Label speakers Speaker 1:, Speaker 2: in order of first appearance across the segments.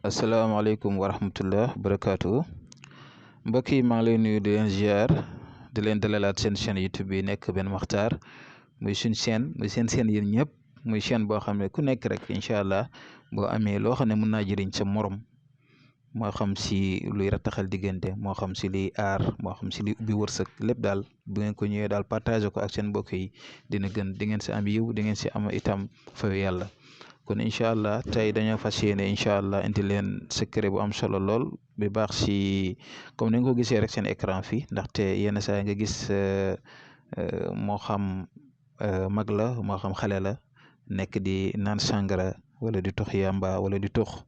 Speaker 1: asalaamaaleykum wa rahmatullah barakaatu mbokk yi maa ngi lay nuyu di leen ziar di leen dalalaat seen chaîne YouTube bi nekk Ben Makhtar muy suñ chaîne muy seen yéen ñëpp muy chaîne boo xam ne ku nekk rek incha allah boo amee loo xam ne mën naa jëriñ sa morom moo xam si luy rataxal diggante moo xam si liy aar moo xam si liy ubbi wërsëg lépp daal bu ngeen ko ñëwee daal partagé ko ak seen mbokk yi dina gën di ngeen si am yiw di ngeen si am itam fayu yàlla. kon incha allah tey dañoo fas yéene incha allah indi leen secret bu am solo lool bi baax si comme ni nga ko gisee rek seen écran fii ndaxte yenn saa nga gis moo xam mag la moo xam xale la nekk di naan sàngara wala di tox yamba wala di tox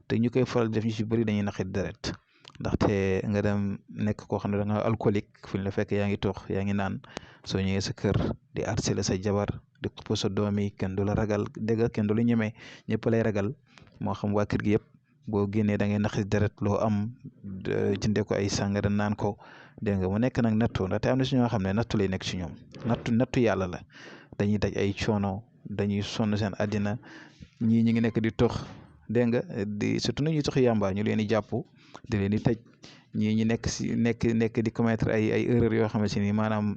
Speaker 1: te ñu koy faral def ñu si bëri dañuy naqit deret ndaxte nga dem nekk koo xam ne da nga alcoolique fu ñu la fekk yaa ngi tox yaa ngi naan soo ñëwee sa kër di harceler sa jabar di ko sa doom yi kenn du la ragal dégg kenn du la ñemee ñëpp lay ragal moo xam waa kër gi yëpp boo génnee da ngay naqi deret loo am jëndee ko ay sàngara naan ko dégg nga mu nekk nag nattu ndaxte am na si ñoo xam ne nattu lay nekk si ñoom nattu yàlla la dañuy daj ay coono dañuy sonn seen àddina ñii ñi ngi nekk di tox dégg nga surtout na ñuy tox yàmba ñu leen di jàpp di leen di tëj ñii ñi nekk di commettre ay erreurs yoo xam ne ni maanaam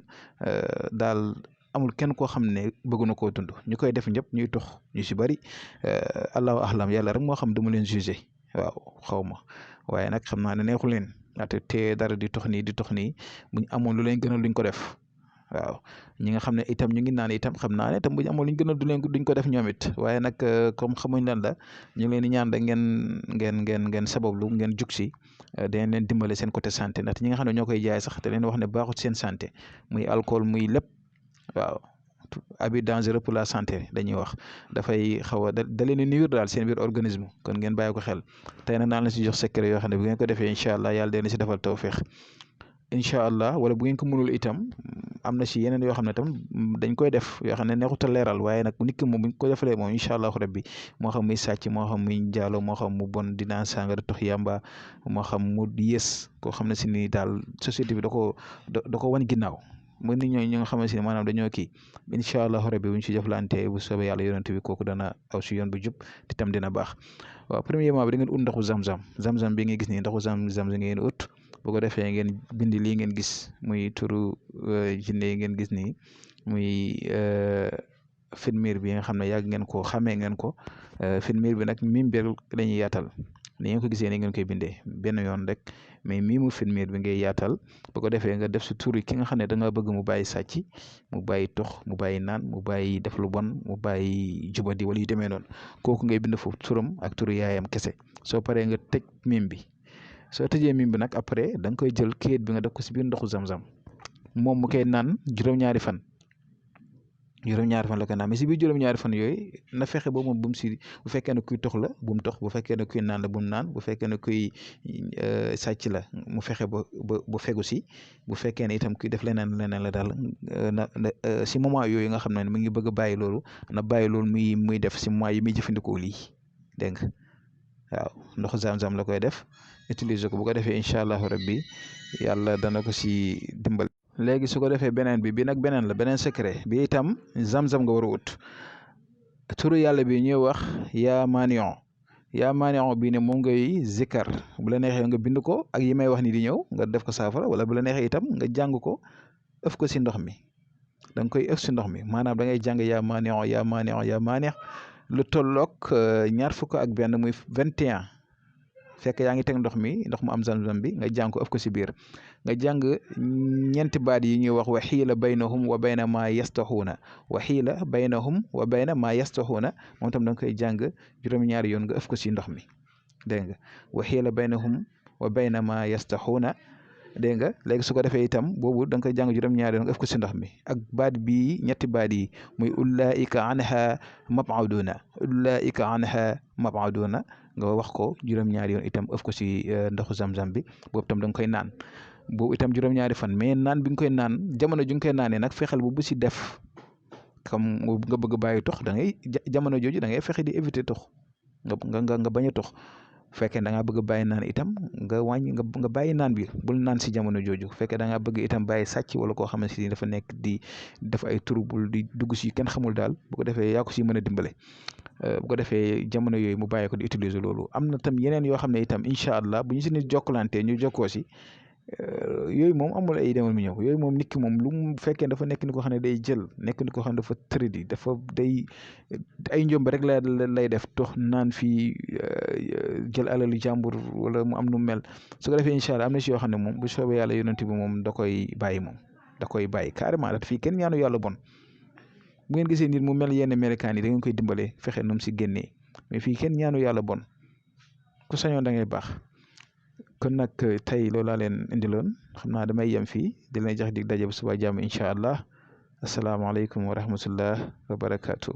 Speaker 1: daal amul kenn koo xam ne bëgg na koo dund ñu koy def ñëpp ñuy tox ñu si bëri allahu ahlam yàlla rek moo xam du ma leen jugé waaw xaw ma waaye nag xam naa ne neexu leen ndaxte te dara di tox nii buñ amoon lu leen gënal luñ ko def waaw ñi nga xam ne itam ñu ngi naan itam xam naa ne itam buñ amoon luñ gënal duñ ko def ñoom it waaye nag comme xamuñ lan la ñu ngi leen di ñaan rek ngeen sabablu ngeen jug si dañ leen dimbale seen côté santé ndaxte ñi nga xam ne ñoo koy jaay sax te leen wax ne baaxut seen santé muy alcool muy lépp. waaw abi dangereux pour la santé dañuy wax dafay xaw a da leen di nuyu daal seen biir organisme kon ngeen bàyyi ko xel tey nag naan la si jox secret yoo xam ne bu ngeen ko defee incha allah yàlla dina si defal tawféex incha allah wala bu ngeen ko mënul itam am na si yeneen yoo xam ne tam dañ koy def yoo xam ne neexut a leeral waaye nag nit ki moom bu ñu ko defalee moom incha allah rabbi moo xam muy sàcc moo xam muy njaalo moo xam mu bon di naan sàngara tox yàmba moo xam mu yées koo xam ne si ni daal société bi da ko wan ginnaaw. mën ni ñooy ñi nga xamante ne maanaam dañoo kii incha allah rabbi bu ñu si jëflante bu soobee yàlla yonent bi kooku dana aw si yoon bu jub te tam dina baax waaw premièrement bi da ngeen ut ndoxu zam-zam bi nga gis nii ndoxu zam-zam ngeen ut bu ko defee ngeen bindi lii ngeen gis muy turu jinne yi ngeen gis nii muy firmir bi nga xam ne yàgg ngeen ko xamee ngeen ko firmir bi nag mim bi la ñuy yaatal ni ngeen ko gisee ni ngeen koy bindee benn yoon rek mais mii mu firmir bi ngay yaatal bu ko defee nga def si tur yi ki nga xam ne da nga bëgg mu bàyyi sàcc mu bàyyi tox mu bàyyi naan mu bàyyi def lu bon mu bàyyi jubadi wala yu demee noonu kooku ngay bind foofu turam ak turu yaayam kese soo paree nga tëj mim bi soo tëjee mim bi nag après da nga koy jël kayit bi nga def ko si biir ndoxu zam-zam moom mu koy naan juróom-ñaari fan la ko naan mais si biir juróom-ñaari fan yooyu na fexe ba moom bu fekkee ne kuy tox la bu mu tox bu fekkee ne kuy naan la bu mu naan bu fekkee ne kuy sàcc la mu fexe ba fegu si bu fekkee ne itam kuy def leneen la daal si moment yooyu nga xam ne mu ngi bëgg a bàyyi loolu na bàyyi loolu muy def si moment yi muy jëfandikoo lii dégg nga waaw ndoxu zam-zam la koy def utiliser ko bu ko defee incha allahu rabbi yàlla dana ko si dimbal. léegi su ko defee beneen bi nag beneen la beneen secret bi itam zam-zam nga war a ut turu yàlla bi ñuy wax yaa maanion bii ne moom ngay zikkar bu la neexee nga bind ko ak yi may wax ni di ñëw nga def ko saafara wala bu la neexee itam nga jàng ko ëf ko si ndox mi da nga koy ëf si ndox mi maanaam da ngay jàng yaa maanion lu tolloog 21 muy 21 fekk yaa ngi teg ndox mu am zam-zam bi nga jàng ko ëf ko si biir nga jàng ñeenti baat yi ñuy wax wa xiila baynahum wa bayna maa yastaxuuna moom tam da nga koy jàng juróom-ñaari yoon nga ëf ko si ndox mi dégg nga wa xiila baynahum wa bayna maa yastaxuuna dégg nga léegi su ko defee itam boobu da nga koy jàng juróom-ñaari yoon nga ëf ko si ndox mi ak baat bii ñetti baat yi muy ulaika anha mabaduuna nga wax ko juróom-ñaari yoon itam ëf ko si ndoxu zam-zam bi boobu itam da nga koy naan boobu itam juróom-ñaari fan mais naan bi nga koy naan jamono ju nga koy naanee nag fexeel bu si def comme nga bëgg bàyyi tox da ngay jamono jooju da ngay fexe di éviter tox nga bañ a tox bu fekkee da ngaa bëgg a bàyyi naan itam nga wàññi nga bàyyi naan bi bul naan si jamono jooju bu fekkee da ngaa bëgg itam bàyyi sàcc wala koo xamante ni dafa nekk di def ay trouble di dugg si kenn xamul daal bu ko defee yaa ko si mën a dimbale bu ko defee jamono yooyu mu bàyyi ko di utiliser loolu am na tam yeneen yoo xam ne itam incha allah bu ñu si nit jokkalante ñu jokkoo si yooyu moom amul ay demal mu ñëw yooyu moom nit ki moom lu mu fekkee dafa nekk ni ko xam ne day jël nekk ni ko xam ne dafa tëradi dafa day ay njombe rek lay def tox naan fii jël alalu jàmbur wala mu am nu mel su ko defee incha allah am na si yoo xam ne moom bu soobee yàlla yonent bi moom da koy bàyyi moom da koy bàyyi carrément da fii kenn ñaanu yàlla bon bu ngeen gisee nit mu mel yenn melekaan yi da ngeen koy dimbale fexe nu mu si génnee mais fii kenn ñaanu yàlla bon ku sañoon da ngay baax kon nag tey loolu laa leen indiloon xam naa damay yem fii di leen jox dig daje bu suba jàmm incha allah asalaamaaleykum wa rahmatullah wa barakaatu.